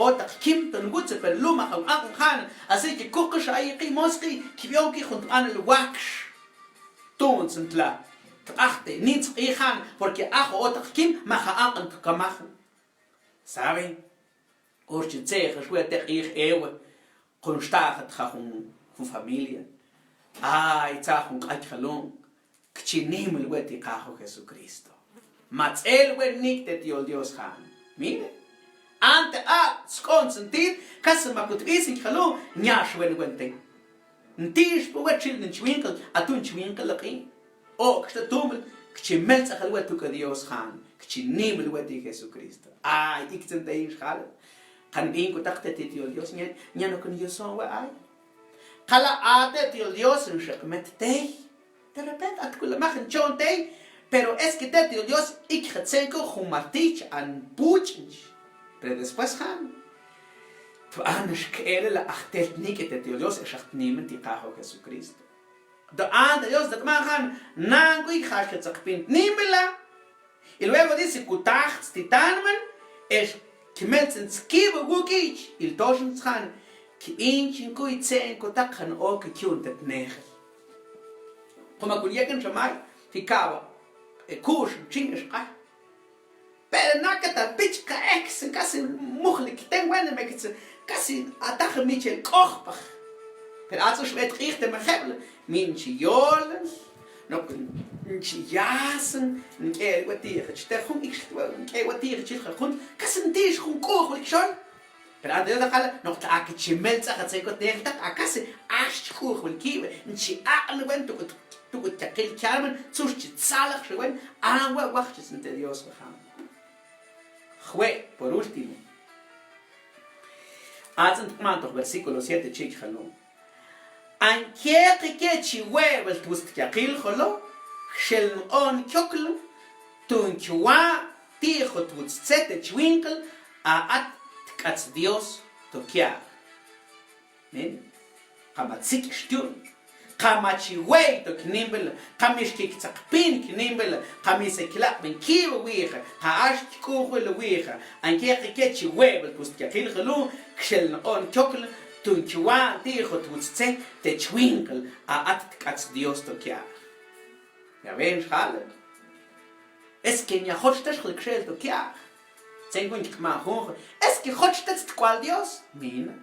o ta qkim tun wutsa, pero lum aj nq'an jan, así que kuqix ay qi mos qi, kib'ionki jun tb'anil wakx. Tun tsen tla, tb'aj te, nintz q'ijan, porque aj o ta qkim, ma ja aq'an kamaj. ¿Saben? Or chi tseex we te q'iij Eva, qun xtaajat ja jun, jun familia. Ay, tza jun q'ay jalon, kchi nimil we ti Qaaxu Jesucristo. Matz'el we nik' tet yol Dios jan. Mire, ante a sk'on tsen tit, kas ma kut b'isin jalon, nyax wen wen ten. Nti xpu we txil nin chwinql, atun chwinql laq'in. Okx ta tumil, kchi meltz'ajal we tuk'a Dios jan, kchi nimil we ti Jesucristo. Ay, ik tsen te in xjal. Qan b'inkutaq te tit yol Dios, nya, nya nokon yoson we ay. Qala a te tit yol Dios, nxeq met tey. De repente, at kula maj nchon tey. Pero es que te tit yol Dios, ik jetzenko jun martich an puch'nch. Pero después jan. Tb'an xk'elel aj tel tnik' te tit yol Dios, ex aj tnimen ti Qaaxu Jesucristo. Do'an te Dios, tet majan, nankuy jaxka tzaqpin tnimb'ila. Y luego dice, kutajts ti tanman, ex kimeltz'in tzkib wuk'ich, il toxin tzjan, kib'inchinkuy tze'en kutaq jan ok kyun tet nejel. Quma kun yeken xa may, ti kaba, e, kuxin, chin ex q'aj. Pero naka ta pich qa eksin, kasi mujli kten wene me kitsin, kasi ataj michel k'ojpaj. Pero atz'ux b'et q'ij te majeb'l, min chi yolal, no, nchi yasan, nk'e wetij, chi te jun ikx, nk'e wetij, chi jun, kasi ntix jun k'uj wal kxol. Pero ante Dios la qala, noq ta ak chi meltz'aj tzenkot nejel taq, a kasi ax chi k'uj wal kib', nchi aq'ni wen tuk'ut, tuk'ut yaqil kialman, tzux chi tzalaj xe wen, a we waj chi tzin te Dios wajam. Jwe', por último. Atzin tq'man toj versículo siete chik jalum. Ankeqike chi we'bel twutz tyaqil jolo, kxel nq'oon kyokl, tun kywa' ti'jot twutz tze te chwinql, a at tk'atz Dios to kya'j. Amén. Qa ma tzik'x kyun, qa ma chi wey to knimb'il, qa mi xkik tzaqpin knimb'il, qa mi se klaq'b'in kib' wixa, qa ax k'uj wel wixa, ankeqike chi we'bel twutz tyaqil jolo, kxel nq'oon kyokl, tun kywa' ti'jot twutz tze te chwinql, a at tk'atz Dios to kya'j. Ya ven xjal. Es que nya joch tex jil kxel to kya'j. Tzenkun chi kq'man junxa, es que joch tet tk'ual Dios. Mina.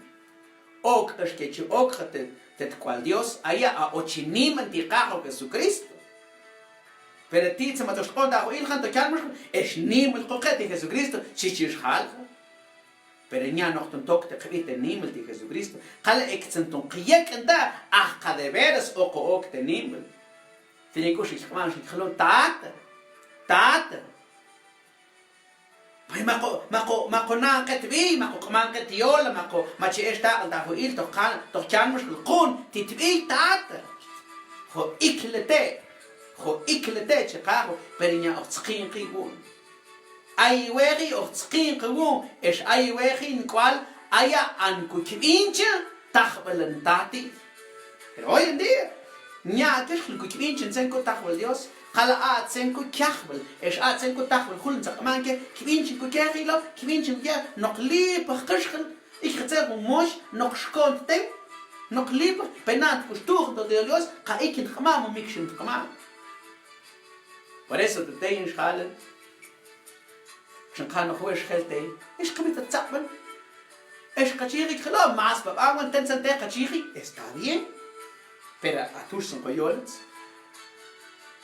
Ok ex ke chi okxa te, te tk'ual Dios, aya a o chi niman ti Qaaxu Jesucristo. Pero ti' tze ma to xq'oon ta aju iljan to chanmax, ex niman q'oqe ti Jesucristo, chi chi xjalxa. Pero nya noq ton tok te qb'i te nimb'il ti Jesucristo. Qal ek tsen ton qyek'en ta, aj qa de veras oqo ok te nimb'il. Tene k'ux ik q'man xik jalon, tata, tata. Ay, maqo, maqo, maqo nan qe tb'i, maqo q'man qe tyola, maqo, ma chi ex taq'an ta aju il, toj qan, toj chanmax qun, ti tb'i, tata. Jo ik'le te, jo ik'le te chi Qaaxu, pero nya oj tzqin qi wun. Ay weji ojtzqiin ka wun, ex ay weji k'ual, aya' an ku kib'inchi tajb'al an tati. Pero hoy en día, ña kixjil ku kib'inchi tzenkut tajb'al Dios, kala a tzenkut kiajb'al, ex a tzenkut tajb'al jul tzaq'man ke, kib'inchi ku ke jilo, kib'inchi ku ke, noq lipa jqixjil, ikx tzenkut mox, noq xkon ten, noq lipa, pena'an kux tuj to Dios, ka ikin jq'ma, mo mikxin jq'ma. Por eso te tey xjalel. Xan qanoq we xjel tey, ex qamit tzaq'b'an. Ex qachiji jilo, mas b'ab'an wan ten tzan te qachiji, está bien. Pero a tu' xin qoyolotz.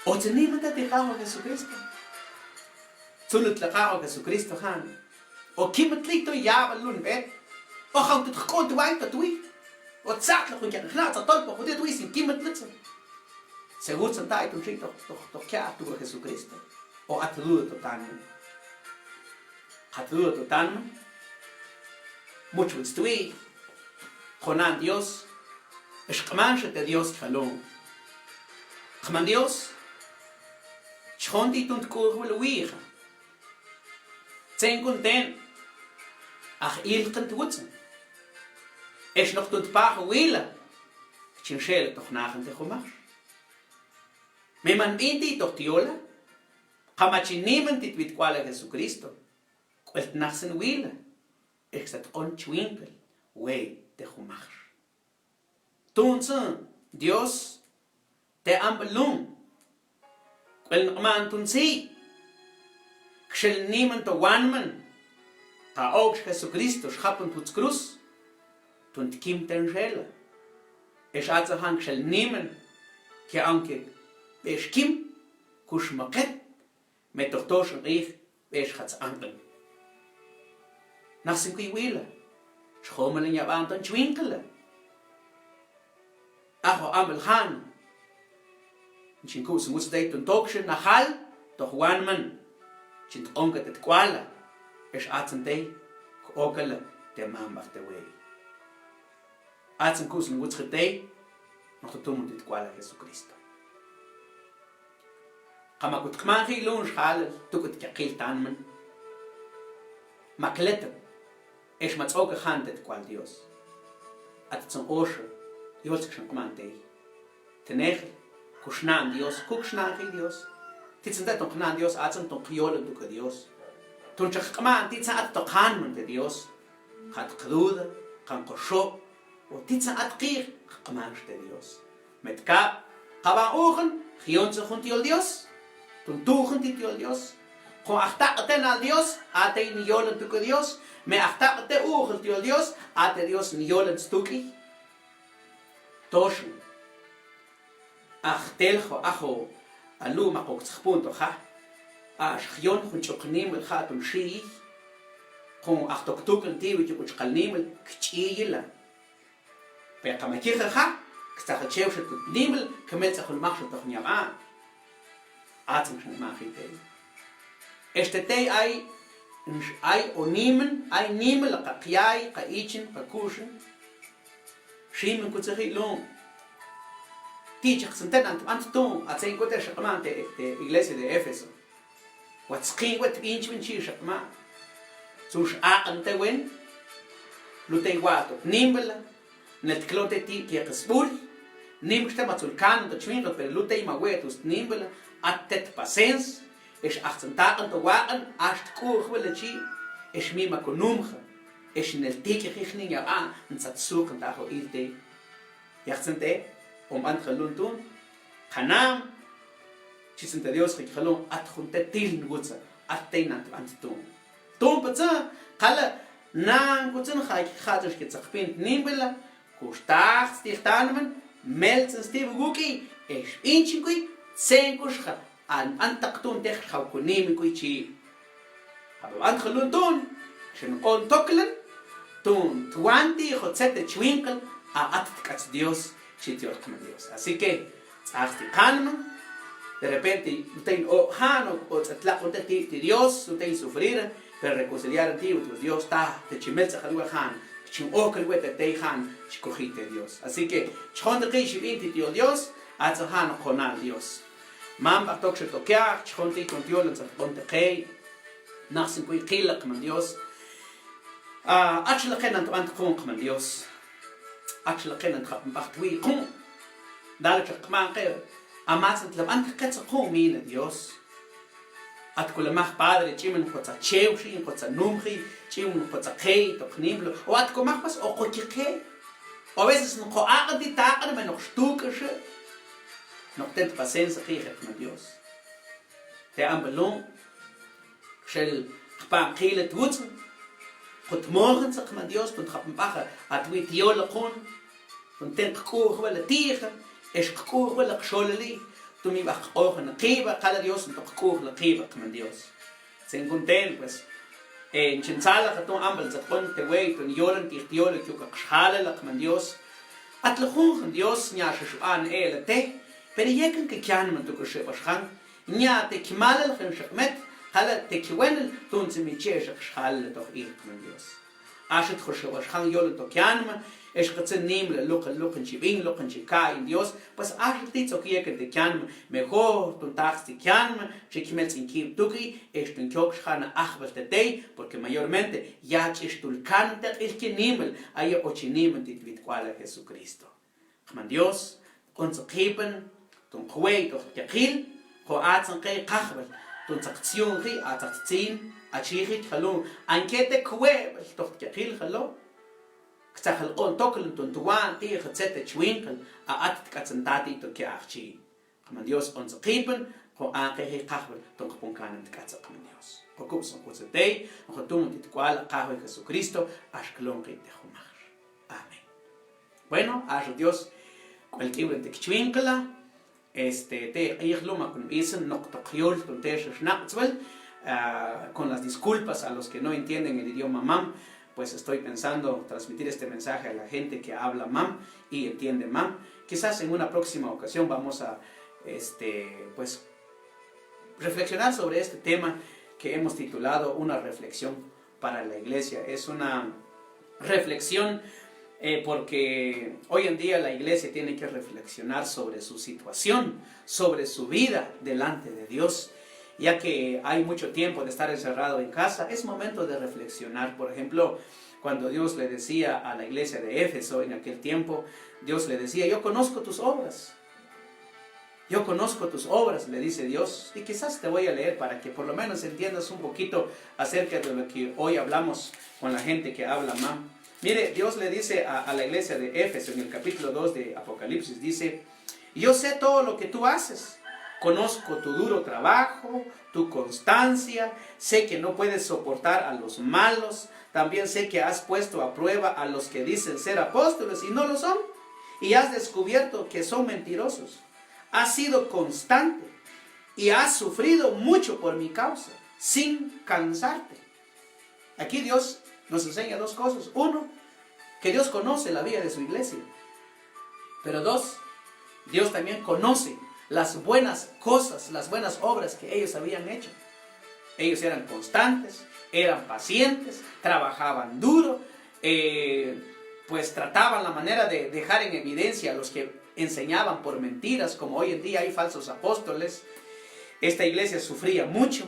O tzin niman te ti Qajol Jesucristo. Tzul tla Qajol Jesucristo jan. O kimat tli to yab'al lun b'et. O jaw tut jk'un twaay to twi. O tzajtla jun kiaq jna' tzatol po judío twi sin kimat tli tzul. Según tzan ta ay tun xi' toj, toj, toj kia' tu Jesucristo. O at duda to tanma. Kat duda to tanma. Much wits twi. Konan Dios. Ex q'man xa te Dios kjalon. Q'man Dios. Chjon ti tun tk'uj wal wija. Tzenkun ten. Aj ilkan twutzun. Ex noq tun tpaj wila. Chin xel toj najan te jumaj. Me man b'in ti toj tyola. Kama chin niman ti twit k'uala Jesucristo. K'wel tnaj sin wila. Ex sa tq'on chwinqil. Wey te jumaj. Tuntxun Dios te amb'al lun. K'wel nq'man tun txiy. Kxel niman to wanman. Ka okx Jesucristo xjapun twutz cruz. Tun tkim ten xela. Ex atxa jan kxel niman. Ke aunque b'ex kim. Kux maqet. Me toj tox nq'ij b'ex jatz anq'in. Naj sin k'iwila. Xjomal nyab'an ton chwinqila. Ajo amb'al jan. Chin kub' sin wutz tey tun tokxa najal toj wanman. Chin tq'onka te tk'uala. Ex atzan tey k'okala te mamb'aj te wey. Atzan kub' sin wutz tey. Noq to tumun ti tk'uala Jesucristo. Kama kut k'manji lun xjalel tukut kaqil tanman. Makletan. Ex matz'oka jan te tk'ual Dios. At tzan oxa yol txik xan k'man tey. Tenejel kux nan Dios, kuk xnanji Dios. Titzan te ton knan Dios, atzan ton kyolan tuk'a Dios. Ton chak k'man titzan at to kanman te Dios. Kat kduda, kan koxob', o titzan at qij, k'manx te Dios. Me tkab', kaban ujan, jyon tzan jun tyol Dios. Tun tujan ti tyol Dios. Kon ajtaq'et te nal Dios, a tey nyolan tuk'a Dios. Me ajtaq'et te ujal tyol Dios, a te Dios nyolan stuk'il. Toxin. Aj teljo ajo alu' maq ok tzjpun to ja'. Ax jyon jun ch'uq nimal ja' ton xiiy. Kon aj tok tuklan tiwi' ch'uq ch'uqal nimal kch'iyila. Pero kama kija ja' ktzaj chewxa tut nimal kmel tz'ajul majxa toj nyab'a. Atzan xan k'manji tey. Ex te tey ay, ay o niman, ay nimal qa qyay, qa ichin, qa kuxin. Ximen kutsaji lun. Ti' chak tzan ten an tb'an tun, a tzenk'ut te xa k'ma'n te, te iglesia de Éfeso. Wa tzqin wet tb'inchb'in chi xa k'ma'n. Tzun x'aq'on te wen. Lutey wa' to tnimb'la. Nel tklon te ti' kieq sb'ul. Nim xte ma tzul kanon to chwinqil, pero lutey ma we' to tnimb'la. At tet pasens. Ex aj tzan taq'on to waq'on, ax tk'u'jb'la chi, ex mi ma konumxa, ex nel tik'ji jni' yab'an, ntzat suqan ta ajo il tey. Yaj tzan te, on b'ant jalun tun, kanam, chi tzan te Dios jik jalun, at jun te til nwutsa, at tey nan tb'ant tun. Tun pa tzan, kala, nan kutzun ja'ik ja'txix ke tzaqpin tnimb'la, Kux taj stij tanman, meltzan stib' wuk'i, ex b'inchin kuy, tzenkux ja, an b'antaq tun tej xjaw kunimen kuy chi. Jab'a b'ant jalun tun, xen q'on toklan, tun twan ti' jotzet te chwinqil, a at tk'atz Dios, chi tyol qman Dios. Así que, tz'aj sti qanman, de repente, lutey n-oq' jan, o tz'etlaq'on te ti', ti' Dios, lutey n-sufrir, pero reconciliar ti', wut Dios ta, te chi meltz'aj alwe jan, chin ojkal we te tey jan, chi koji te Dios. Así que, chjon te qix b'in ti' tyol Dios, atzan jan qonal Dios. Mamb'aj tokxa to kiax, chjon ti' kon tyol, tz'aj q'on te qey. Nax sin kuy kila qman Dios. A, achlaqe nan tb'ant qun qman Dios. Achlaqe nan txapan b'aj twi' qun. Dal chaq qman qe, a matzan tla b'ant qetza qun mina Dios. At kulamaj padre, ch'imen jotza chew xin, jotza numji, ch'imen jotza qey to qnimlo. O at kumaj pas o qoki qe. O a veces noq aq'on ti' taq'on me noq xtuk'oxe. Noq ten tpaciencia qi' qman Dios. Te amb'alun xel qpan qila twutzun, qutmojen tza qman Dios, ton txapan b'aj a twi' tyol qun, ton ten qk'u'jb'al a ti'ija, ex qk'u'jb'al a qxolali, ton mi b'aj qk'ojan a qib'a, qal a Dios ton qk'u'jla qib'a qman Dios. Según ten, pues, e, chin tzalaj ton amb'al tzet q'on te wey, ton yolan ti' tyol, kyuk a qxjalal qman Dios. Atla junjun Dios, nya' xa xb'an el a te, pero yekan ke kyanma to ko xeb'axjan, nya' te kimalal jen xek'met, qal te kiwenel, ton tsi mi che' xek xjalal to ij qman Dios. Axa to xeb'axjan yol to kyanma, ex k'tze nimla luqan, luqan chi b'in, luqan chi ka'i Dios, pues axa ti' tz'ok yekan te kyanma, mejor ton tax ti' kyanma, chi kimel tz'in kib' tuk'i, ex ton kyok xjan a ajb'al te tey, porque mayormente ya ch'ix tul kan te q'il kinimal, ay o chi nimal ti' twit k'ual a Jesucristo. Qman Dios, q'on tza qhipan, ton qwey to qyaqil, qo atzan qey qajb'al, ton tzaq tzyunji, a tzaq tzin, a chiji jalum, ankete kweb'al to qyaqil jalo, ktzajal q'on toklan ton twan ti' tzet te chwinqal, a at tk'atsan tati to ke ajchi. Qman Dios, q'on tza qhipan, qo anqeji qajb'al, ton qpon kanan tk'atsa qman Dios. Qo kub' son kutza tey, qo tumun ti' tk'ual a qajwi Jesucristo, ax klon qi' te jumaj. Amén. Bueno, axa Dios k'ual k'iwlan te kichwinqala, este, te q'ij lum a kon b'ison noq to qyol ton te xa xnaq'tzb'al, ah, con las disculpas a los que no entienden el idioma mam, pues estoy pensando transmitir este mensaje a la gente que habla mam y entiende mam. Quizás en una próxima ocasión vamos a, este, pues, reflexionar sobre este tema que hemos titulado Una reflexión para la iglesia. Es una reflexión, eh, porque hoy en día la iglesia tiene que reflexionar sobre su situación, sobre su vida delante de Dios. Ya que hay mucho tiempo de estar encerrado en casa, es momento de reflexionar. Por ejemplo, cuando Dios le decía a la iglesia de Éfeso en aquel tiempo, Dios le decía: "Yo conozco tus obras. Yo conozco tus obras", le dice Dios. Y quizás te voy a leer para que por lo menos entiendas un poquito acerca de lo que hoy hablamos con la gente que habla mam. Mire, Dios le dice a, a la iglesia de Éfeso en el capítulo dos de Apocalipsis, dice: "Yo sé todo lo que tú haces. Conozco tu duro trabajo, tu constancia. Sé que no puedes soportar a los malos. También sé que has puesto a prueba a los que dicen ser apóstoles y no lo son. Y has descubierto que son mentirosos. Has sido constante y has sufrido mucho por mi causa, sin cansarte". Aquí Dios nos enseña dos cosas. Uno, que Dios conoce la vida de su iglesia. Pero dos, Dios también conoce las buenas cosas, las buenas obras que ellos habían hecho. Ellos eran constantes, eran pacientes, trabajaban duro, eh, pues trataban la manera de dejar en evidencia a los que enseñaban por mentiras, como hoy en día hay falsos apóstoles. Esta iglesia sufría mucho,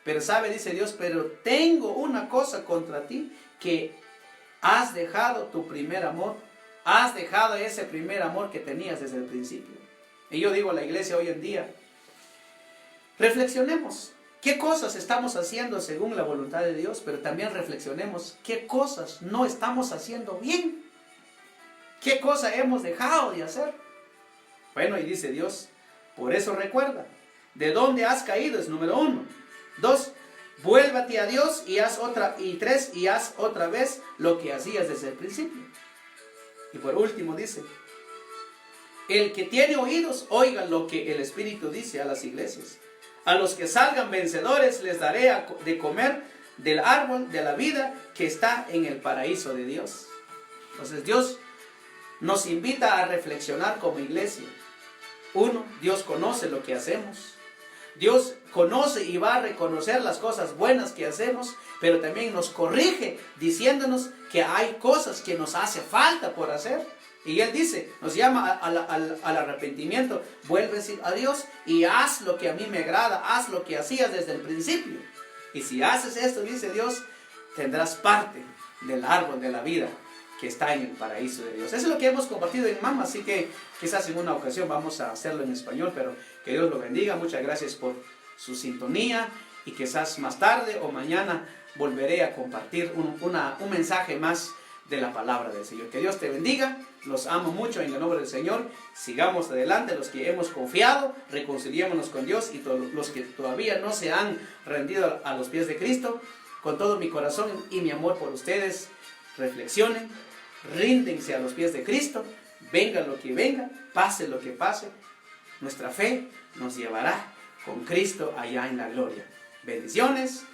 pero sabe, dice Dios, pero tengo una cosa contra ti, que has dejado tu primer amor, has dejado ese primer amor que tenías desde el principio. Y yo digo a la iglesia hoy en día, reflexionemos. ¿Qué cosas estamos haciendo según la voluntad de Dios? Pero también reflexionemos qué cosas no estamos haciendo bien. ¿Qué cosa hemos dejado de hacer? Bueno, y dice Dios, por eso recuerda, de dónde has caído es número uno. Dos, vuélvate a Dios y haz otra, y tres, y haz otra vez lo que hacías desde el principio. Y por último dice, el que tiene oídos, oiga lo que el Espíritu dice a las iglesias. A los que salgan vencedores les daré a co-, de comer del árbol de la vida que está en el paraíso de Dios. Entonces Dios nos invita a reflexionar como iglesia. Uno, Dios conoce lo que hacemos. Dios conoce y va a reconocer las cosas buenas que hacemos, pero también nos corrige diciéndonos que hay cosas que nos hace falta por hacer. Y Él dice, nos llama a, a la, al, al arrepentimiento. Vuelve a Dios y haz lo que a mí me agrada, haz lo que hacías desde el principio. Y si haces esto, dice Dios, tendrás parte del árbol de la vida que está en el paraíso de Dios. Eso es lo que hemos compartido en Mama, así que quizás en una ocasión vamos a hacerlo en español, pero que Dios lo bendiga. Muchas gracias por su sintonía y quizás más tarde o mañana volveré a compartir un, una- un mensaje más de la palabra del Señor. Que Dios te bendiga. Los amo mucho en el nombre del Señor. Sigamos adelante, los que hemos confiado, reconciliémonos con Dios y to- los que todavía no se han rendido a, a los pies de Cristo, con todo mi corazón y mi amor por ustedes, reflexionen, ríndense a los pies de Cristo, venga lo que venga, pase lo que pase, nuestra fe nos llevará con Cristo allá en la gloria. Bendiciones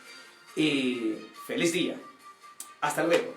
y feliz día. Hasta luego.